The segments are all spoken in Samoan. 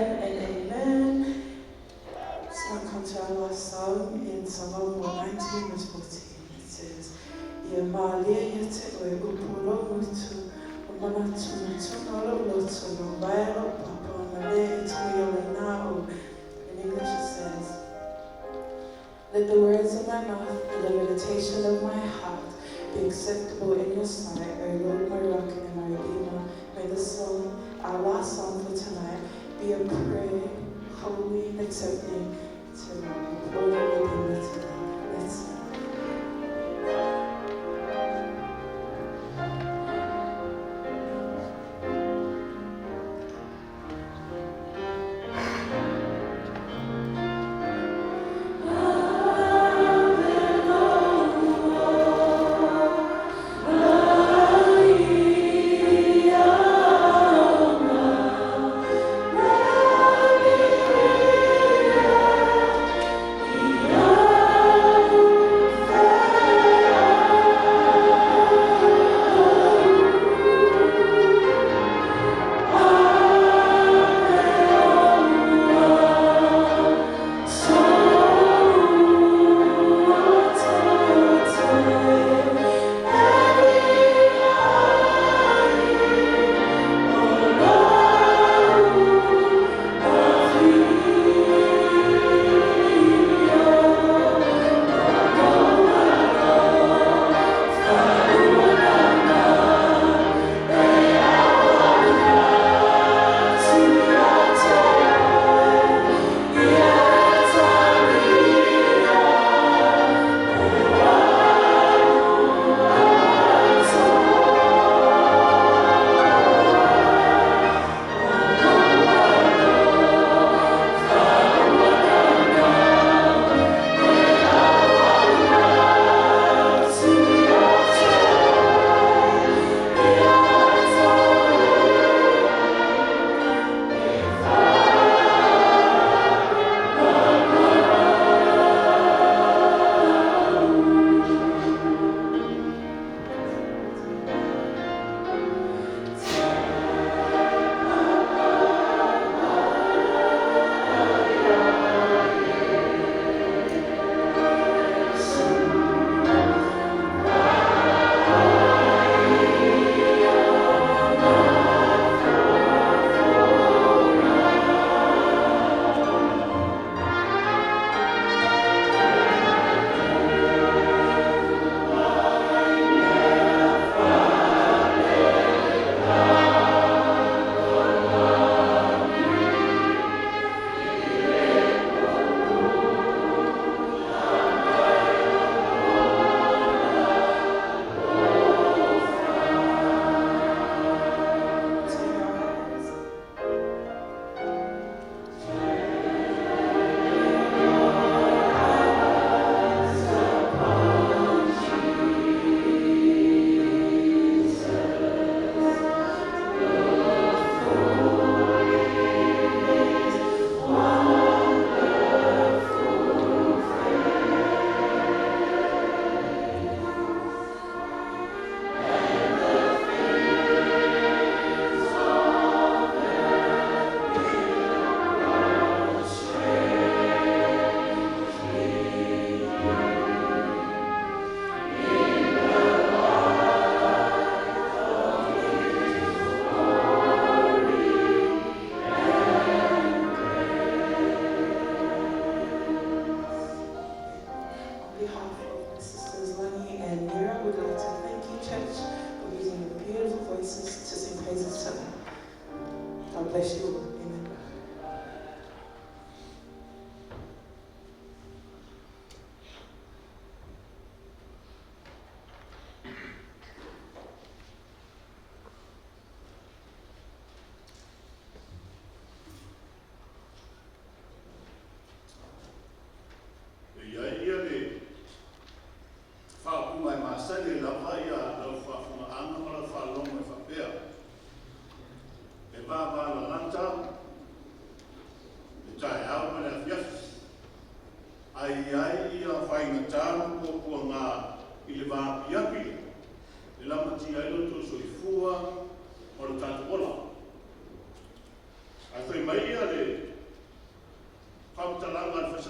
Amen and amen. Let's now come to our last song in Psalm 119, verse 14. It says, Ia mālie ia te oe upu o lou gutu, o manatunatuga o lou loto, na uvaea lou papa, ona lea e tuuina mai na o. In English it says, Let the words of my mouth and the meditation of my heart be acceptable in your sight, O Lord, my rock and my redeemer. May this song, our last song for tonight, be a prayer, holy and accepting to our Lord and Redeemer today. Let's sing.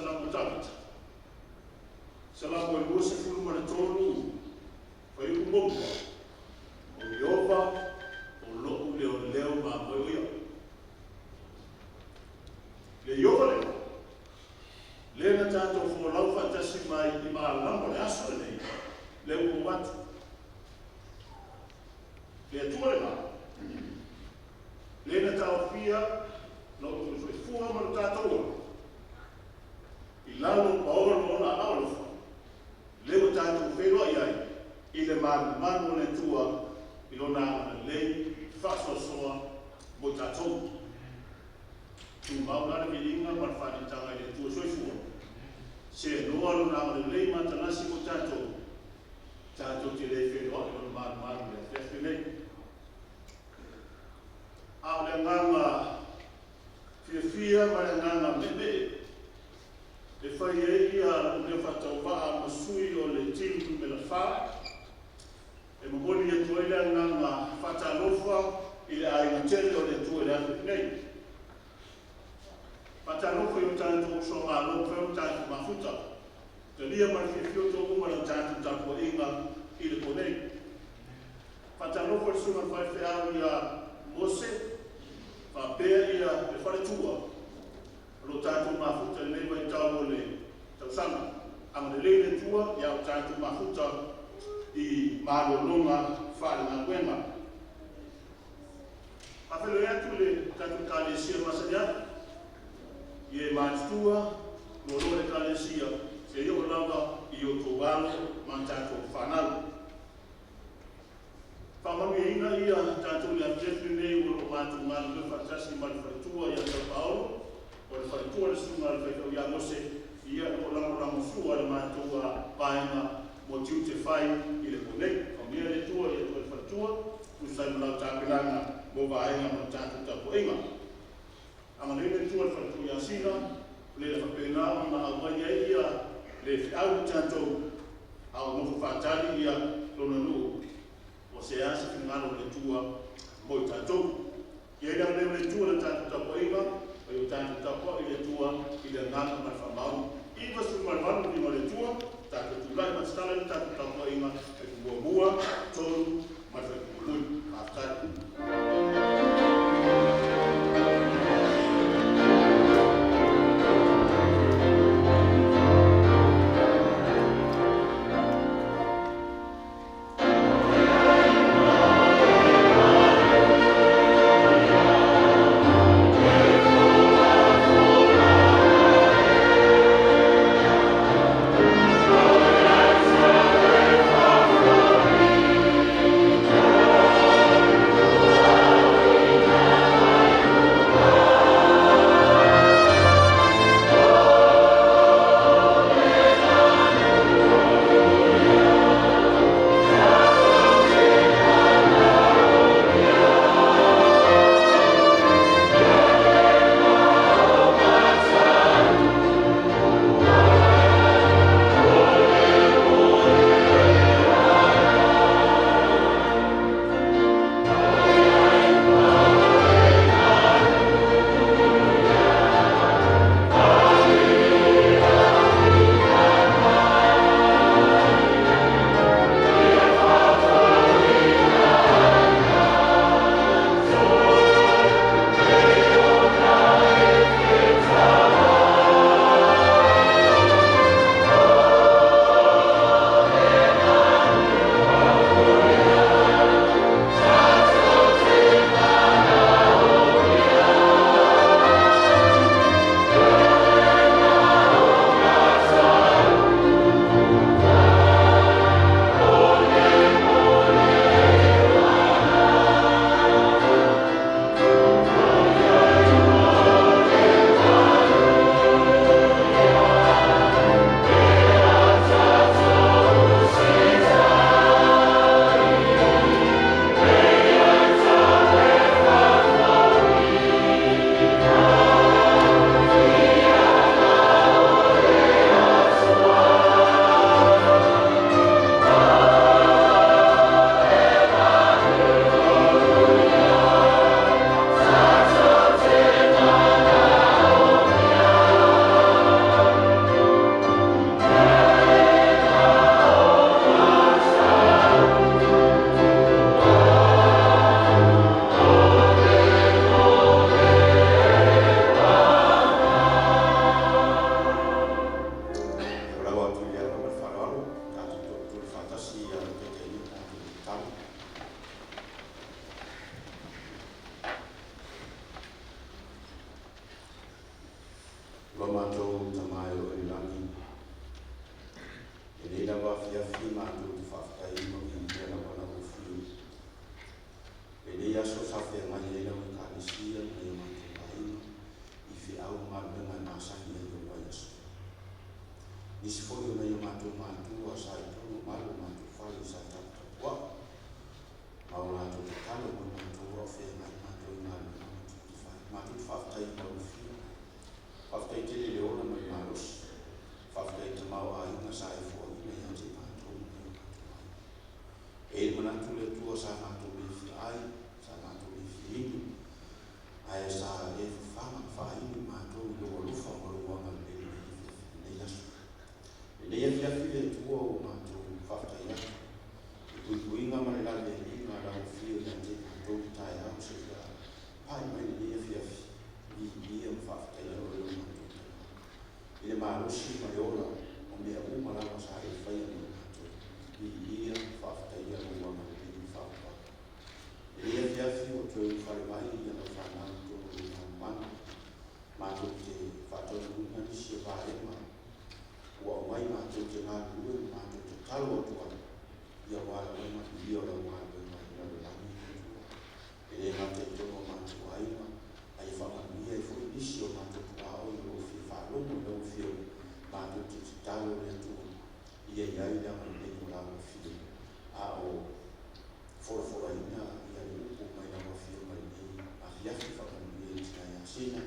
Salamo o Tavita, Salamo e 23, fuaiupu muamua, o Ieova o lo'u leoleo ma moeoia. Le Ieova lena, lea na tatou folau faatasi mai i malama o le aso lenei, le ua ou atu. Le Atua lena, lea na taofia lo outou soifua ma lo tatou ola, i lalo ma ona o lona aao alofa, lea ua tatou feiloai ai i le malumalu o le Atua i lona agalelei faasoasoa mo tatou. Tumau la le viiga ma le faaneetaga i le Atua soifua, seanoa lona agalelei matalasi mo tatou, tatou te le feiloai i lona malumalu i le afiafi lenei. A o le agaga fiafia ma le agaga meemee e fai ai ia lou leo faatauvaa ma sui o le team numera 4, e momoli atu ai le agaga faatalofa i le aiga tele o le Atua i le afiafi nei. Faatalofa i o tatou uso a Malo ua mafai ona tatou mafuta, talia ma le fiafia outou uma i la tatou tapuaiga i le po nei. Faatalofa i le susuga i le faifeau ia Mose faapea ia le faletua o lo o tatou mafuta i lenei vaitau o le tausaga. Agalelei le Atua ia o tatou mafuta i malologa faalegaluega. Faafeiloai atu i le tatou Ekalesia masani ai, i e matutua, loaloa o le Ekalesia, seia oo lava i outou alo ma tatou fanau. Faamanuiaina ia tatou i le afiafi lenei o lo o matou galulue faatasi ma le faletua ia Tapaolo, o le faletua le susuga i le faifeau ia Mose, ia o lo o lagolagosua i le matou vaega mo tiute fai i le po nei. Faamanuia le Atua ia te oe le faletua, tusa ai ma lau tapenaga mo vaega ma le tatou tapuaiga. Agalelei le Atua i le faletua ia Sina, o le na faapena ona auai ai ia le feau a tatou, a o nofo faatali ia lona nuu, o se a se finagalo o le Atua mo i tatou. Ia i le agalelei o le Atua i le tatou tapuaiga, ma ia o tatou tapuai i le Atua i le agaga ma le faamaoni. 98 le viiga o le Atua, tatou tulai ma tatala le tatou tapuaiga, fuaiupu muamua, tolu ma le fuaiupu mulimuli. Faafetai. Lo matou Tama e o i le lagi, e lei lava afiafi matou te faafetai ma viia lava lau afio. E lei aso sa feagai ai lau Ekalesia ma nai o matou aiga i feau ma galuega e masani ai o le vaiaso. Nisi foi o nai o matou matua sa i totonu o malu o matou fale sa taputapuai ma o latou tatalo mo i matou a o feagai matou i galuega ma tiute fai. Matou te faafetai i lau afio. Faafetai tele i le ola ma le malosi. Faafetai i le tamaoaiga sa e foaiina ia te i matou ma nai o matou aiga. E i ai le manatu le Atua sa matou le fia ai, sa matou le fia inu, ae sa e fafaga ma faainu i matou i lou alofa ma lou agalelei i lenei aso. Lenei afiafi le Atua ua matou faafetai atu i puipuiga ma le laveaiga a lau afio ia te i matou i le taeao seia pae mai lenei afiafi, viia ma faafetaia oe lo matou Tama i le malosi ma le ola o mea uma lava sa e faia mo i matou. Viia ma faafetaia lou agalelei ma faapaupau. Lenei afiafi ua toe ulufale mai ia lau fanau i totonu o lou manumanu, matou te faataunuuina nisi o vaega ua aumai matou te galulue ma matou tatalo atu ai aua lava le manuia o lau galuega i le lalolagi le Atua. E le gata i totonu o matou aiga, a ia faamanuia ai foi nisi o matou tuaoi o lo o fia faalogo i lau Afioga. Matou te tatalo le Atua ia i ai le agalelei o lau Afioga a o folafolaina ia le upu mai lau Afioga i lenei afiafi. Faamanuia i tina ia Sina,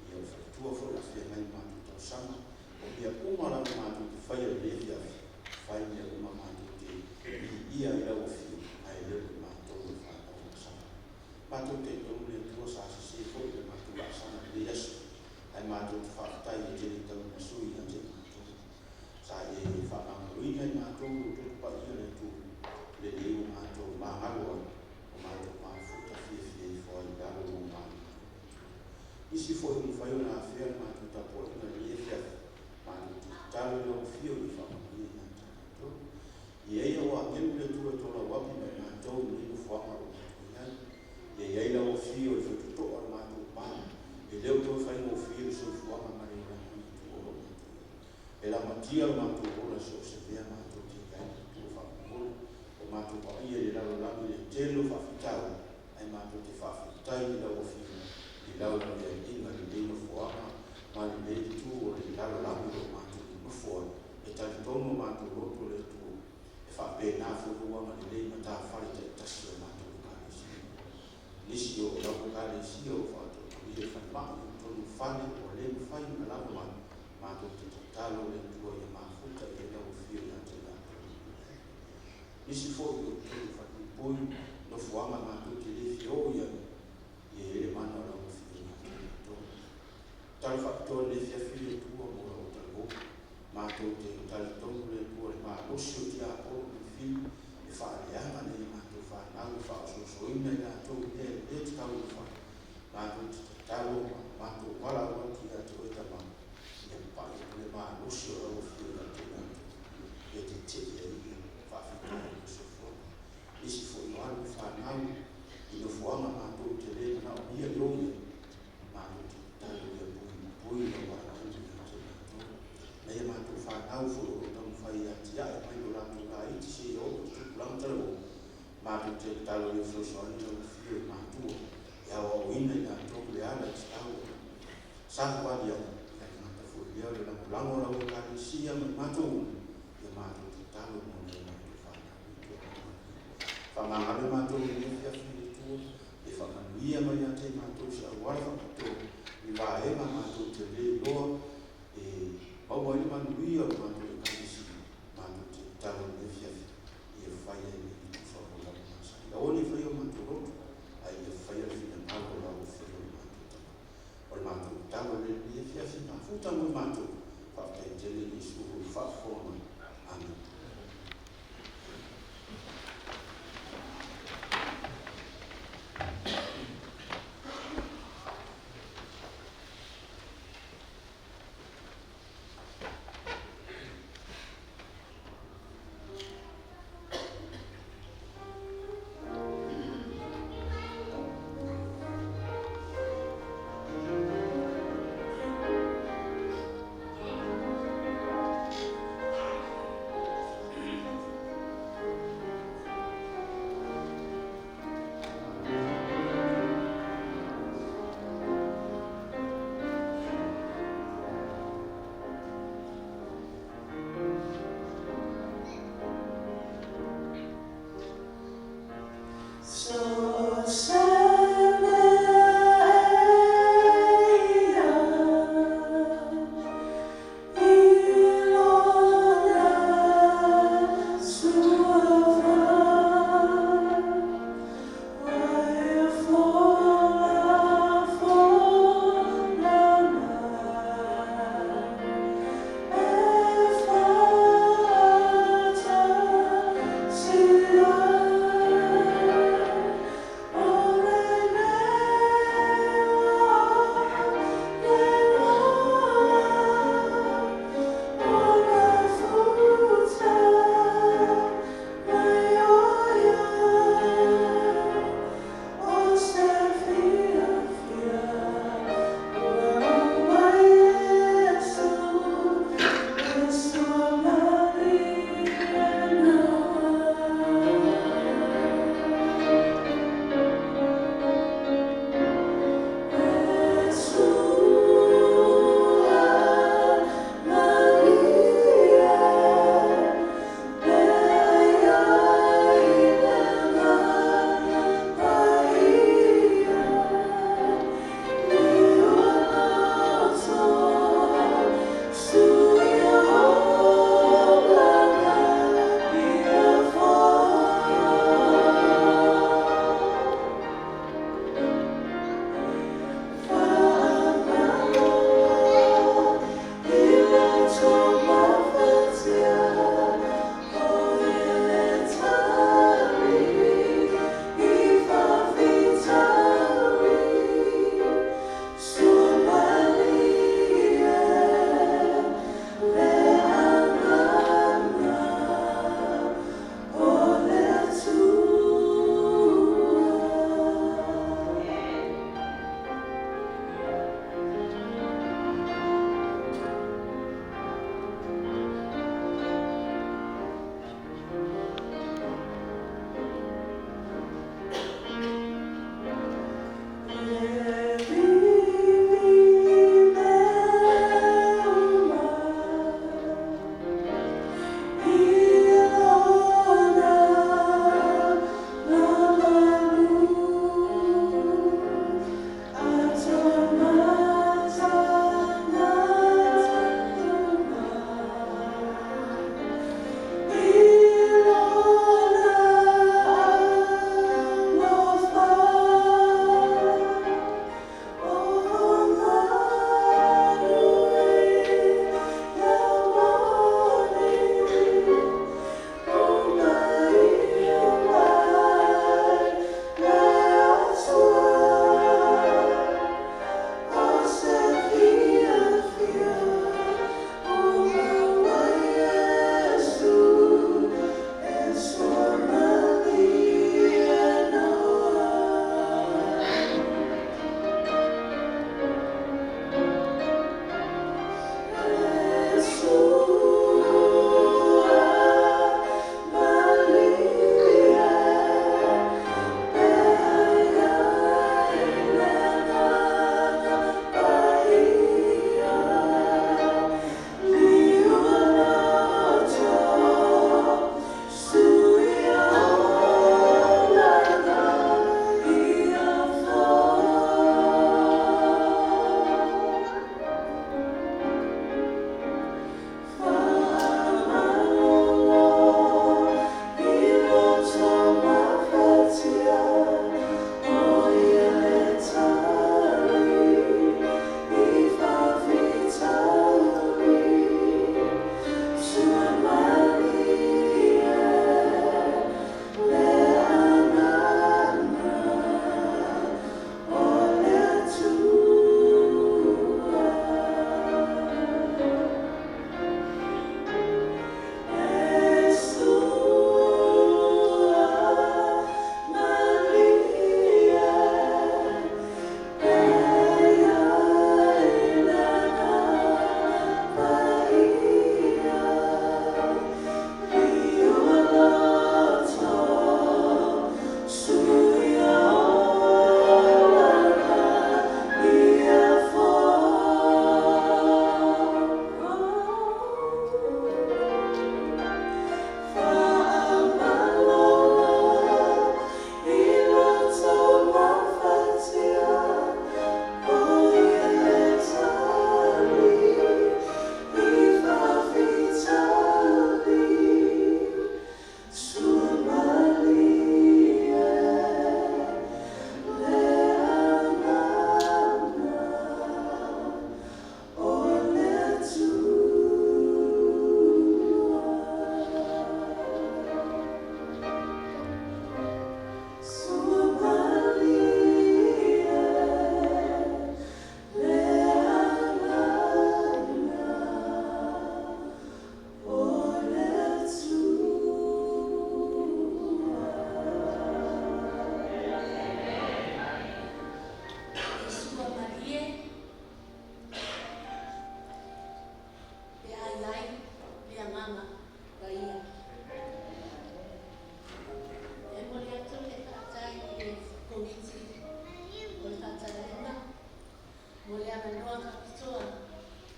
ia o le faletua foi o le a feagai ma matou talosaga. O mea uma lava matou te faia i lenei afiafi, fai mea uma matou te viia ai lau Afioga, ae le o le matou e fanau laasaga. Matou te talitonu le Atua sa sese foi le matou laasaga i lenei aso, ae matou te faafetai e te le tau ina sui ia te i matou. Sa e faamagaloina i matou lou toto paia le Atua, lenei ua matou magalo ai, o matou mafuta fiafia ifo ai i lalo o lou malu. Nisi foi ua mafai ona afea le matou tapuaiga i lenei afiafi, matou te tatalo i lau Afio ia faamanuia ia te matou. Ia i ai au agelu le Atua e tolauapi ma i matou i lenei nofoaga o lo o matou i ai. Ia i ai lau Afio i le faitotoa o le matou pa, e le o toe faigofie le soifuaga ma le olaga i le Atua o lo o matou i ai. E lamatia lo matou ola so o se mea matou te i ai le Atua faamolemole. O matou paia i le lalolagi i le tele o faafitauli, ae matou te faafetai i lau Afioga i lau laveaiga i lenei nofoaga ma lenei itu o le lalolagi o lo o matou nonofo ai. E talitonu o matou loto le Atua e faapena foi lou agalelei i matafale taitasi o le matou Ekalesia. Nisi o lau Ekalesia o lo o faataotolia i falemai o totonu o fale ua le mafai ona lava mai, matou te tatalo le Atua ia mafuta i ai lau Afio ia te i latou. Nisi foi o totonu o falepuipui, nofoaga matou te le fia o i ai, ia i ai le mana o lau Afio ia te i latou. Tala faapitoa i lenei afiafi le Atua mo lau talavou. Matou te talitonu le Atua i le malosi o tiapolo ma mifili e faaleaga nai a matou fanau, e faaosoosoina i latou i mea e le tatau ona fai. Matou te tatalo ma matou valaau atu ia te oe Tama, ia pai atu le malosi o lau Afio ia te i latou, ia tetee ai ia faafitauli o le soifuaga. Nisi foi o alo ma fanau i nofoaga matou te le manaomia le o i ai, matou te tatalo ia puipui lau valaauina ia te i latou. Nai a matou fanau foi o lo o taumafai e atiae mai lo latou laiti seia oo i tupulaga talavou, matou te tatalo ia fesoasoani lau Afio i matua e aoaoina i latou le ala e tatau ona savavali ai, ae le gata foi i lea o le lagolago a lau Ekalesia ma i matou uma, ia matou tatalo mo nai a matou fanau i tulaga manuia. Faamagalo i matou i lenei afiafi le Atua, ia faamanuia mai ia te i matou se auala faapitoa i vaega matou te le iloa e maua ai le manuia o le matou Ekalesia, matou te tatalo i lenei afiafi ia faia i le tusa o lau masani. Aua ne i faia o matou loto, ae ia faia le finagalo o lau Afio o le matou Tama. O le matou tatalo lea i lenei afiafi, mafuta mo i matou, faafetai tele Iesu o le faafofoga mai. Amene.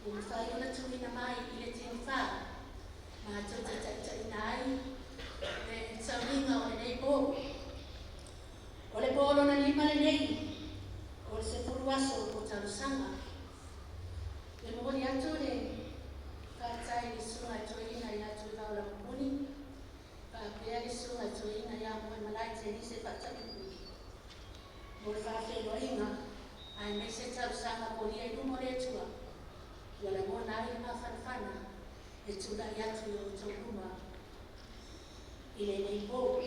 Ua mafai ona tuuina mai i le tinifa matou te taitaiina ai le sauniga o lenei po. O le po lona lima lenei o le 10 aso o talosaga. E momoli atu le faafetai i le susuga i toeaina ia Tuivao Lamapuni, faapea le susuga i toeaina ia Moemalae Tenise Faatapipui mo le faafeiloaiga aemaise talosaga molia i luma o le Atua ua lagona ai le mafanafana e tulai atu i outou luma i lenei po.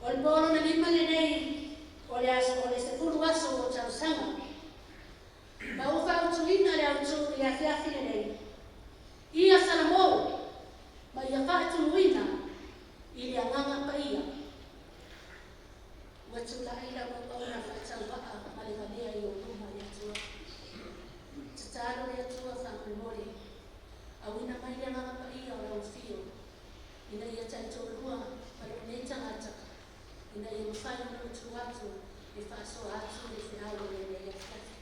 O le po lona lima lenei o le aso o le 10 aso o talosaga. Ma ua fautuina le autū i le afiafi lenei. Ia Salamo ma ia faatumuina i le agaga paia. Ua tulai lau auauna faatauvaa ma le valea i ou luma le Atua. Tatalo le Atua faamolemole, auina mai le agaga paia o lau afio, ina ia taitoalua ma lou nei tagata, ina ia mafai ona ou tu atu e faasoa atu le feau o lenei afiafi.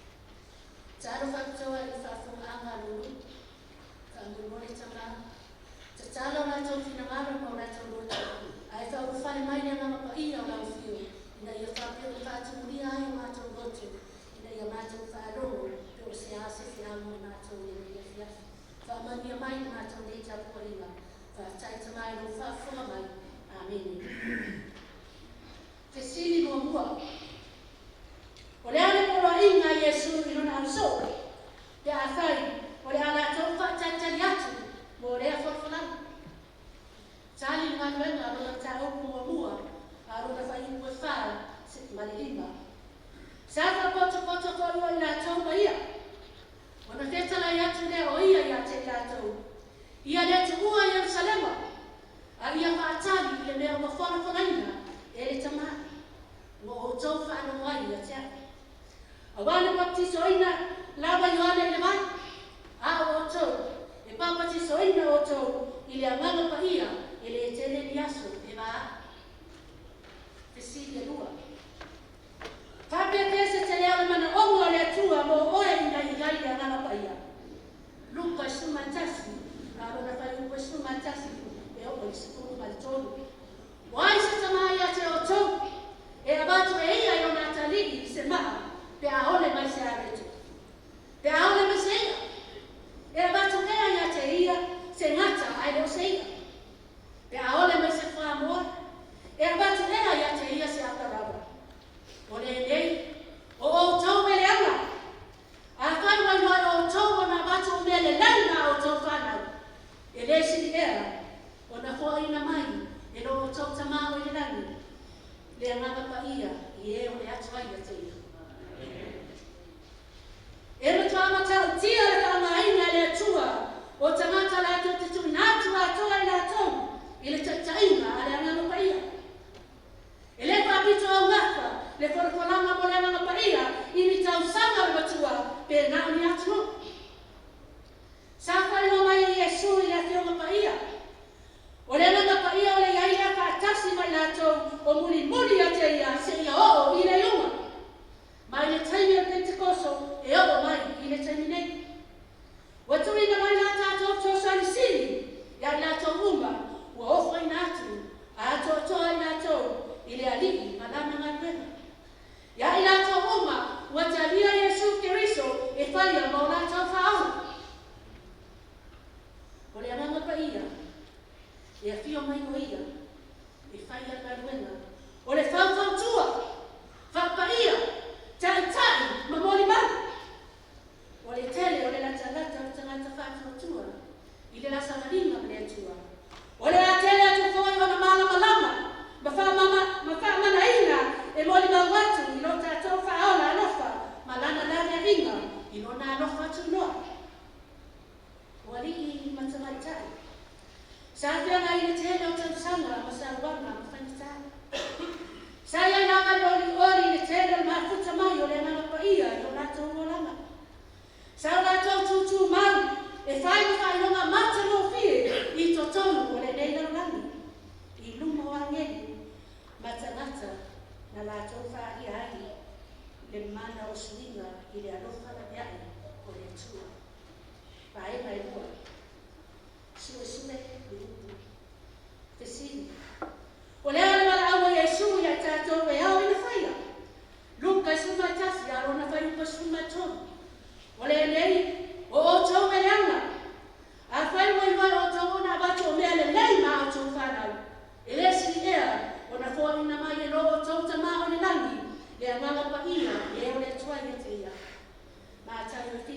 Tatalo faapitoa i le faafofogaaga a lou nuu, faamolemole tama, tatala o latou finagalo ma o latou loto, ae faaulufale mai le agaga paia o lau afio, ina ia faapea ona faatumulia ai o matou loto, ina ia matou faalogo pe o se a se feau mo matou i lenei afiafi. Faamanuia mai le matou nei tapuaiga. Faafetai tama i lou faafofoga mai. Amene. Fesili muamua. O le a le poloaiga a Iesu i lona ausoo, pe afai o le a latou faatalitali atu mo lea folafolaga? Tali le galuega a lona mataupu muamua a lona fuaiupu e 4 ma le 5. Sa faapotopoto toalua i latou ma ia, ona fetalai atu lea o ia ia te i latou, ia le tuua Ierusalema, a ia faatali i le mea ua folafolaina e le Tama, ua outou faalogo ai ia te a'u. Auā na papatisoina lava Ioane i le vai, a o outou, e papatisoina outou i le Agaga Paia e lē tele ni aso e vaai. Fesili e lua. Faapea se telea o le manaoga o le Atua mo oe ina i ai le Agaga Paia? Luka 11, a lona fuaiupu e 11 e oo i le 13. O ai se tamā ia te outou, e avatu e ia i lona atalii se maa pe a ole mai se areto? Pe a ole mai se i'a? E avatu ea ia te ia se gata ae le o se i'a? Pe a ole mai se fuamoa? E avatu ea ia te ia se aparava? O lenei, o outou e leaga. Afai ua iloa e outou ona avatu o mea lelei ma outou fanau, e lē sili ea ona foaina mai e lo outou Tamā o i le lagi le Agaga Paia i e ole atu ai ia te ia. E matua matautia le faaaogaina e le Atua o tagata latou te tuuina atu atoa i latou i le taitaiga a le Agaga Paia. E lē faapito augafa le folafolaga mo le Agaga Paia i ni tausaga o le matua pe na o ni atunuu. Sa faailoa mai e Iesu i le Afioga Paia, o le Agaga Paia o le i ai lea faatasi ma i latou o mulimuli ia te ia seia oo i le iuga. Mai le taimi o le Pentekoso e oo mai i le taimi nei. Ua tuuina mai la tatou fesoasoani sili ia i latou uma ua ofoina atu atoatoa i latou i le Alii ma Lana galuega. Ia i latou uma ua talia Iesu Keriso e faia ma o latou Faaola. O le Agaga Paia e afio mai o ia e faia le galuega o le faufautua, faapaia, taitai ma molimau. O le tele o le latalata o le tagata faatuatua i le la savaliga ma le Atua, o le a tele atu foi ona malamalama ma faamanaina e molimau atu i lo tatou Faaola alofa ma lana laveaiga i lona alofa tunoa. O alii ma tamaitai, sa feagai i le tele o tausaga ma sauaga ma faigata. Sa i ai lava le olioli i le tele o le mafuta mai o le Agaga Paia i o latou olaga. Sa o latou tutumau e fai ma faailoga matagofie i totonu o lenei lalolagi, i luma o agelu ma tagata na latou faaalia ai le mana o suiga i le alofa laveai o le Atua.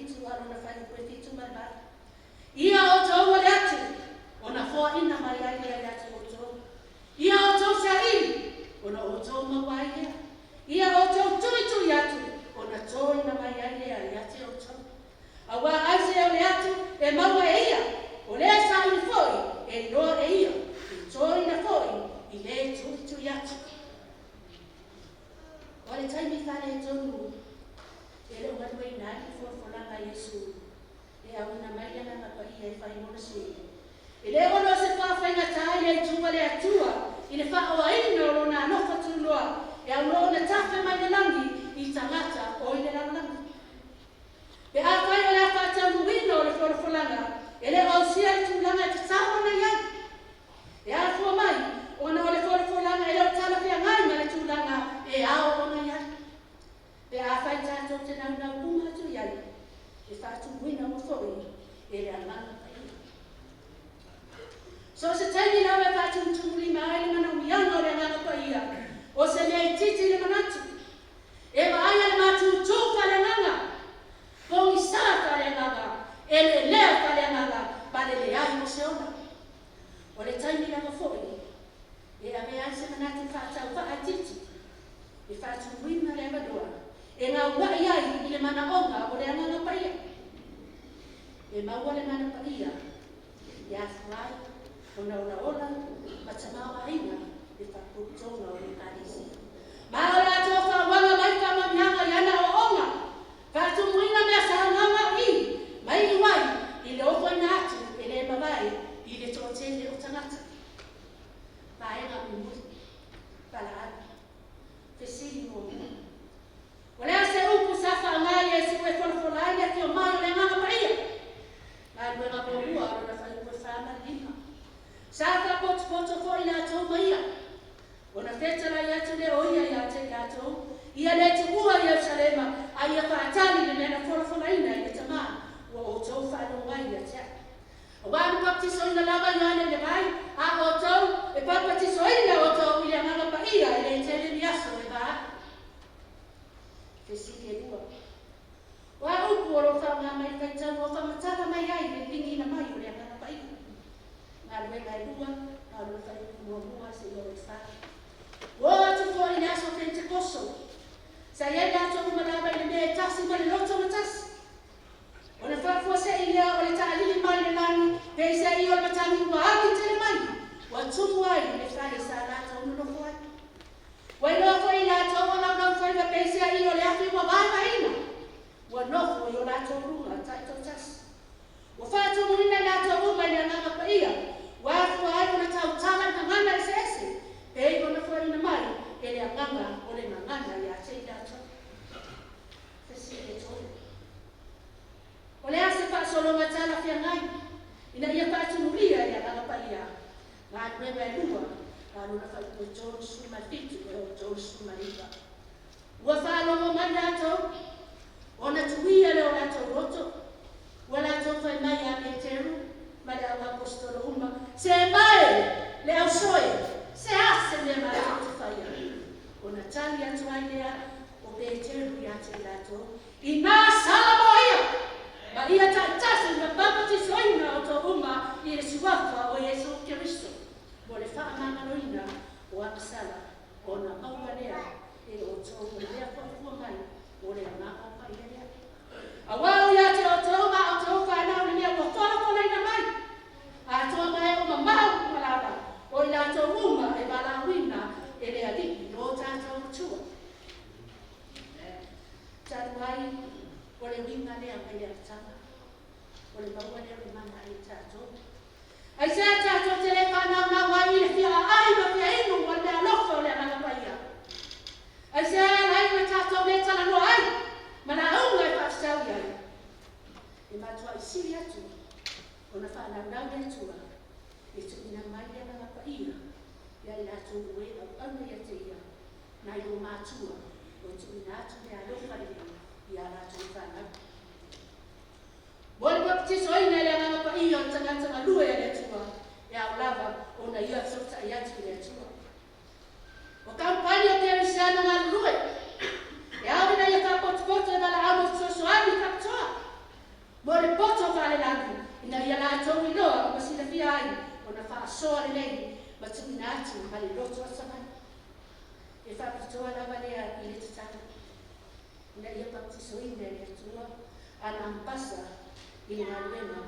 7 a lona fuaiupu e 78. Ia outou o le atu, ona foaina mai ai lea ia te outou. Ia outou saili, ona outou maua ai lea. Ia outou tuitui atu, ona toina mai ai lea ia te outou. Auā aisea o le atu e maua e ia, o lea e saili foi e iloa e ia, e toina foi i le tuitui atu. O le taimi faaletonu e le o galueaiina ai le folafolaga a Iesu e auina mai le Agaga Paia e fai mo le sui. E le ono o se faafaigata i le itu a le Atua i le faaoaina o Lona alofa tunoa e aunoa ona tafe mai le lagi i tagata o i le lalolagi. Pe afai o le a faataunuuina o le folafolaga e le o ausia le tulaga e tatau ona i ai, e afua mai ona o le folafolaga e le o talafeagai ma le tulaga e ao ona i ai. Pe afai tatou te naunau uma atu i ai, e faatumuina uma foi e le Agaga Paia. So o se taimi lava e faatumutumulima ai le manaomiaga o le Agaga Paia, o se mea itiiti le manatu, e vaaia le matutu faaleagaga, pogisa faaleagaga, eleelea faaleagaga ma le leai o se ola. O le taimi lava foi e avea ai se manatu faatauvaa itiiti, e faatumuina le avanoa e gauai ai i le manaoga o le Agaga Paia. E maua le mana paia e afua ai ona olaola ma tamaoaiga le faapotopotoga o le Ekalesia. Ma o le atoa faauaga mai faamanuiaga i ana aoaoga, faatumuina mea sa gauai mai iu ai i le ofoina atu e le mavae i le toatele o tagata. Vaega mulimuli, Palaau, fesili muamua. O le a se upu sa faaaoga e Iesu e folafola ai le afio mai o le Agaga Paia? Galuega muamua a lona fuaiupu e 4 ma le 5. Sa faapotopoto foi latou ma ia. Ona fetalai atu lea o ia ia te i latou, ia le tuua Ierusalema, a ia faatali le mea na folafolaina e le Tama, ua outou faalogo ai ia te a'u. Auā na papatisoina lava Ioane i le vai, a o outou, e papatisoina outou i le Agaga Paia e le tele ni aso e va a'u. Fesili e lua. O a upu o lo o faaaoga mai le faitauga o faamatala mai ai le liligiina mai o le Agaga Paia? Galuega e lua, a o lona fuaiupu muamua seia oo i le fa. Ua oo atu foi i le aso Penetekoso, sa i ai latou uma lava i le mea e tasi ma le loto ma tasi. Ona faafuasei lea o le taalili mai le lagi, peiseai o le matagi ua agi tele mai, ua tumu ai le fale sa latou nonofo ai. Ua iloa foi i latou o laulaufaiva peiseai o le afi ua vaevaeina, ua nofo i o latou luga taitoatasi. Ua faatumuina i latou uma i le Agaga Paia, ua afua ai ona tautala i gagana eseese, pei ona foaiina mai e le Agaga o le gagana ia te i latou. Fesili e tolu. O le a se faasologa talafeagai ina ia faatumulia e le Agaga Paia galuega e lua a lona fuaiupu e 37 e oo 39? Ua faalogo mai latou, ona tuia lea o latou loto, ua latou fai mai ia Peteru ma le au aposetolo uma, Se mae le ausoe, se a se mea matou te faia? Ona tali atu ai lea o Peteru ia te i latou, Inā sala moa ia, ma ia taitasi ma papatisoina outou uma i le suafa o Iesu Keriso, mo le faamagaloina o agasala, ona maua lea e outou o le mea fuafua mai o le Agaga Paia lea. Auā o ia te outou ma outou fanau le mea ua folafolaina mai, atoa ma e o mamao uma lava, o i latou uma e valaauina e le Alii lo tatou Matua. Talu ai o le uiga lea mai le amataga, o le maua lea o le mana ai e tatou. Aisea tatou te le faanaunau ai i le fia aai ma fia inu o le meaalofa o le Agaga Paia? Aisea e ala ai ona tatou le talanoa ai ma lauga e faatatau i ai? E matuai sili atu ona faanaunau le Atua e tuuina mai le Agaga Paia ia i latou ua e auauna ia te Ia, nai lo matua o tuuina atu le alofa lenei i a latou fanau. Mo le papatisoina e le Agaga Paia o le tagata galue a le Atua, e ao lava ona ia fesootai atu i le Atua. O kamupani o kerisiano galulue, e ao ina ia faapotopoto e valaau mo fesoasoani faapitoa. Faasoa lelei ma tuuina atu ma le loto asamai. E faapitoa lava lea i le tatalo ina ia pautisoina e le Atua ana ampasa i le galuega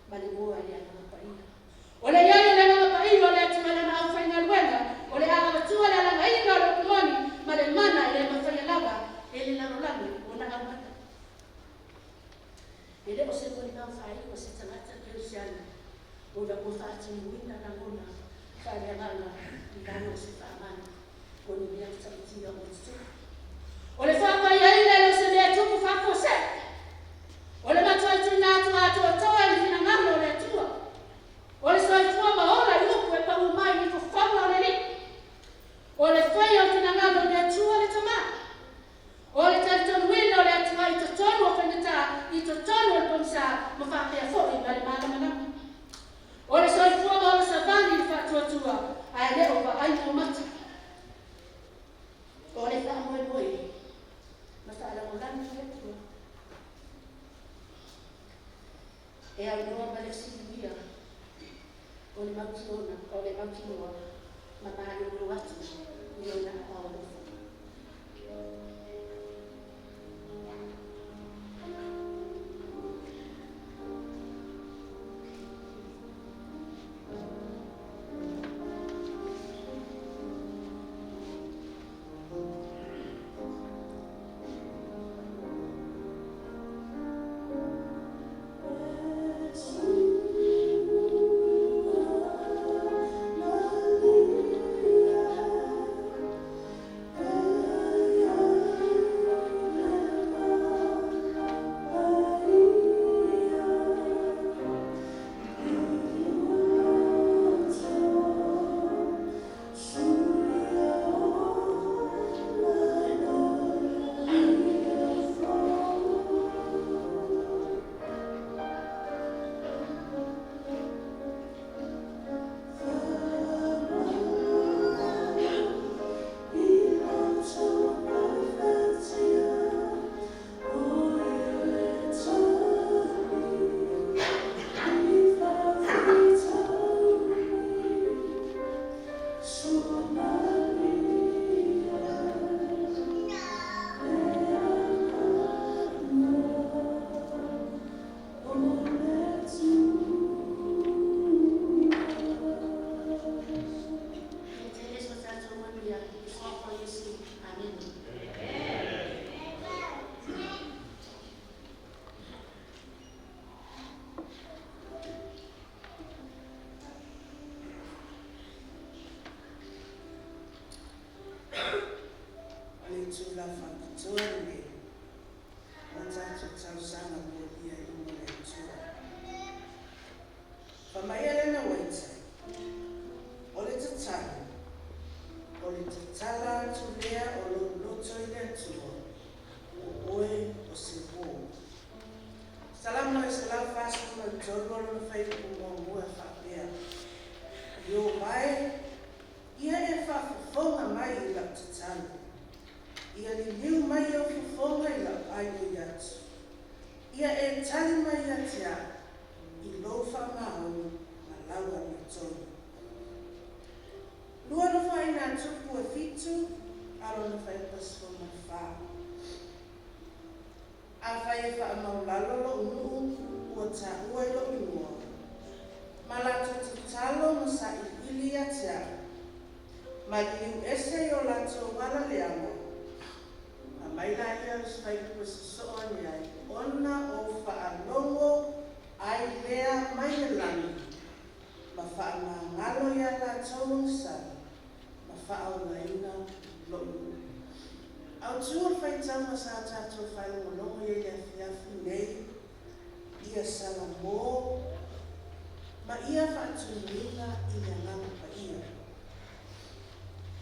ma le moa i le Agaga Paia. O le i ai o le Agaga Paia o le Atua i Lana aufaigaluega, o le a avatua le alagaina o le upu moni ma le mana e le mafaia lava e le lalolagi ona aumaia. E le o se molimau faaiu a se tagata kerisiano ona ua faatumuina lagona faaleagaga i lalo o se faamanu o ni mea matautia ua tutupu. O le faapaiaina e le o se mea e tupu faafuasei. O le matuai tuuina atu atoatoa i le finagalo o le Atua. O le soifua ma ola i upu e pau mai i fofoga o le Alii. O le faia o le finagalo o le Atua le Tama. O le talitonuina o le Atua i totonu o faigata, i totonu o le pogisa ma faapea foi ma le malamalama. O le soifua ma ola savali i le faatuatua ae le o vaai mata. O le faamoemoe ma faalagolago i le Atua. E aunoa ma le fesiligia o le mautinoa, o le mautinoa ma malolo atu i ona aao alofa. Ia tele so tatou manuia i faaopo o Iesu. Amene. O le itula faapitoa lenei mo tatou talosaga molia i luma o le Atua. Fai mai Elena White, o le tatalo, o le tatala atu lea o lou loto i le Atua, o oe o se uō. Salamo e 143 o lona fuaiupu muamua e faapea, Ieova e, ia e faafofoga mai i lau tatalo. Ia liliu mai ou fofoga i lau aioi atu. Ia e tali mai ia te au i lou faamaoni ma lau amiotonu. Lua Nofoaiga a Tupu e 7, a lona fuaiupu 14. Afai e faamaulalo lou nuu ua taua i lou igoa, ma latou tatalo ma sailiili ia te au, ma liliu ese i o latou ala leaga, fai mai laia o se fuaiupu e sosoo ane ai, ona o faalogo ai lea mai le lagi, ma faamagalo ia latou agasala, ma faaolaina lou nuu. Autu o le faitauga sa tatou faalogologo i ai le afiafi nei, ia Salamo ma ia faatunuina i le Agaga Paia.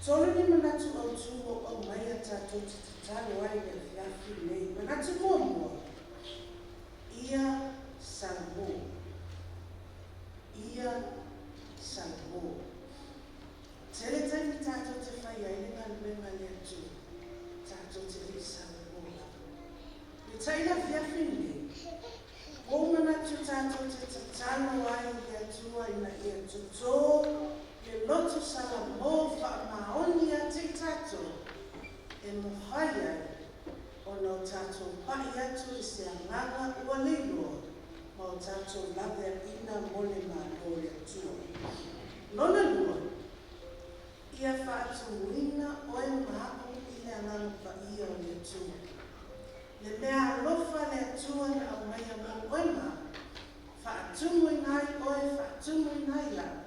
Tolu ni manatu autu o aumai a tatou te tatalo ai le afiafi nei. Manatu muamua, ia Salamo. Ia Salamo. Tele taimi tatou te fai ai le galuega a le Atua, tatou te le i Salamo lava. Peitai le afiafi nei, o manatu tatou te tatalo ai i le Atua. Atua ina ia totō le loto salamō faamaoni ia te i tatou e mafai ai ona o tatou pai atu i se agaga ua leiloa ma o tatou laveaiina mo le Malo o le Atua. Lona lua, ia faatumuina oe ma a'u i le Agaga Paia o le Atua. Le mea alofa a le Atua na aumaia mo oe ma a'u, faatumuina ai oe, faatumuina ai a'u,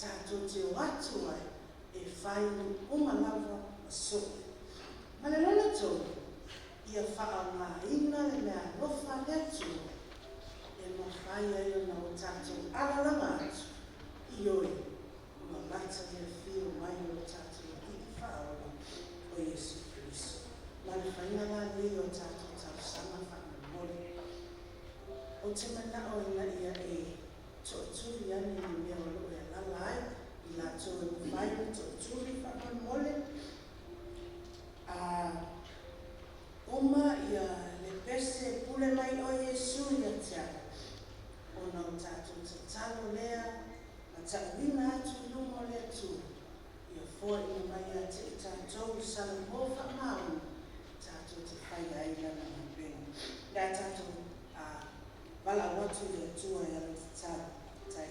tatou te o atu ai e fai nuu uma lava ma soo. Ma le lona tolu, ia faaaogaina le meaalofa a le Atua e mafai ai ona o tatou alalaga atu, ioe, ua lata le afio mai o lo tatou Alii Faaola o Iesu Keriso. Ma le faiga la lenei o tatou talosaga faamolemole. Ou te manao ina ia e tootuli ane i le mea o lo o e alaala ai, i latou e mafai ona tootuli faamolemole. A uma ia le pese pule mai oe Iesu ia te au, ona o tatou tatalo lea ma tauina atu i luma o le Atua, ia foaina mai ia te i tatou i salamo faamaoni tatou te faia ai Lana galuega. Le a tatou valaau atu i le Atua e ala i tatalo. Tai.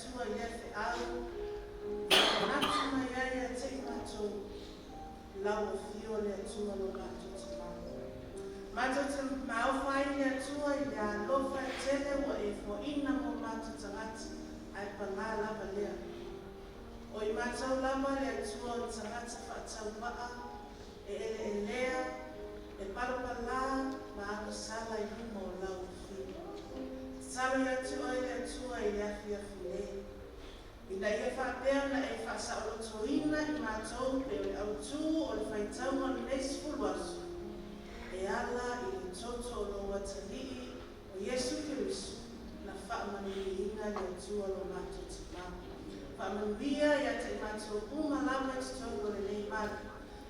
Atua i lea feau, manatu mai ai ia te i matou, lau afio le Atua lo matou Tamā. Matou te maofa ai le Atua i le alofa e tele ua e foaina mo matou tagata, ae pagā lava lea. O i matou lava le Atua o tagata faatauvaa, e eleelea, e palapalā ma agasala i luma o lau afio. Tatalo ia te oe le Atua i le afiafi nei, ina ia faapea ona e faasaolotoina i matou pei o le autū o le faitauga o lenei 10 aso, e ala i le toto o lou atalii o Iesu Keriso, na faamanuiaina le Atua lo matou Tamā. Faamanuia ia te i matou uma lava i totonu o lenei malu.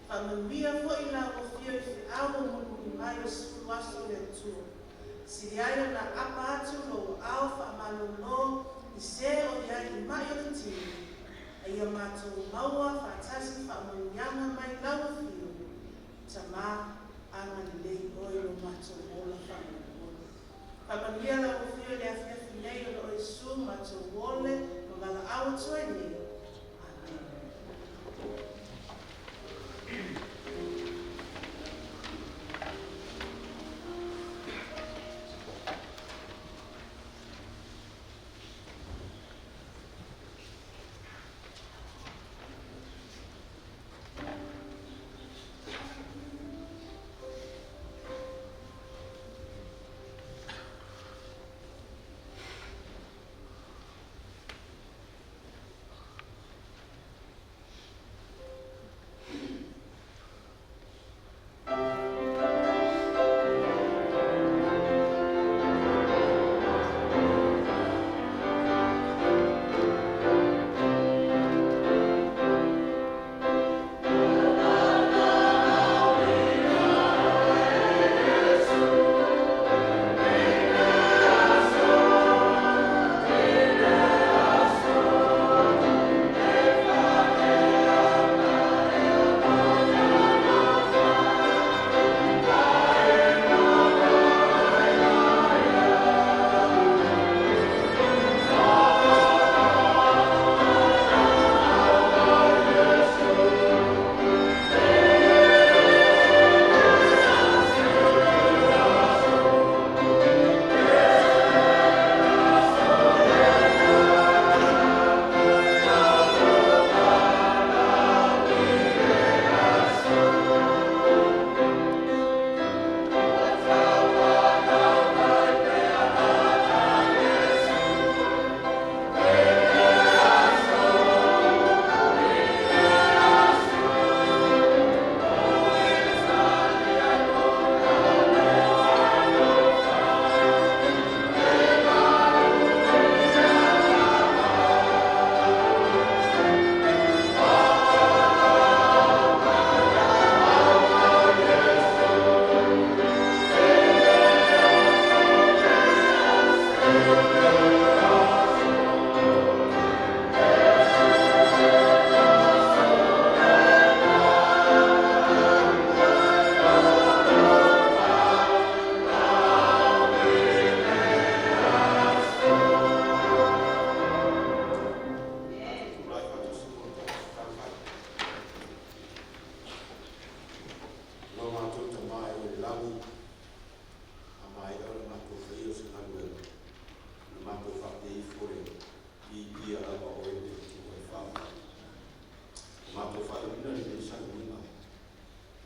Faamanuia foi lau afio i feau o mulimuli mai o 10 aso le Atua. Sili ai ona apa atu lou aao faamalolo i se o i ai i mai o le tino, a ia matou maua faatasi faamanuiaga mai lau afio, Tamā, agalelei oe lo matou ola faamolemole. Faamanuia lau afio i le afiafi nei ona o Iesu matou ole ma valaau atu ai nei. Amen. Tulai faatasi mo le tatou fetagoai. Lo matou Tamā e o i le lagi, a maea ona matou faia o se galuega, ona matou faapea ifo lea, Viia lava oe le Atua e faavae. Ua matou faaiuina lenei sauniga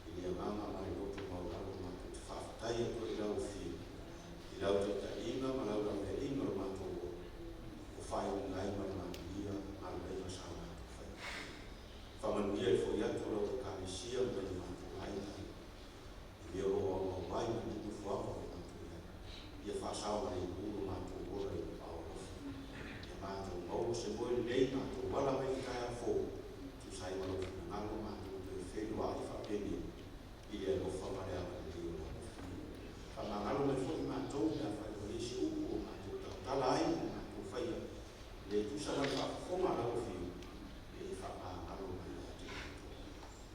i le agaga ma le loto maualalo matou te faafetai atu ai i lau afio, i lau taitaiga ma lau laveaiga o le matou ola, ua faaiuina ai ma le manuia galuega sa matou faia. Faamanuia i le foi atu o lau Ekalesia ma nai o matou aiga i mea o lo o aumau ai ma lenei nofoaga o lo o matou i ai. Ia faasaogalemu lo matou ola i lou aao alofa. Ia matou maua se moe lelei, matou ala mai i le taeao fou, tusa ai ma lou finagalo matou toe feiloai faapenei i le alofa ma le agalelei o lau afio. Faamagalo mai foi matou pe afai ua i ai se upu ua matou tautala ai ma matou faia, e le tusa ma le faafofoga a lau afio, e faamagalo mai ia te matou.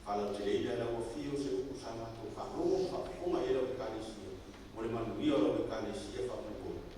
Faalauteleina e lau afio se upu sa matou faalogo ma faafofoga i ai lau Ekalesia, mo le manuia o lau Ekalesia faamolemole.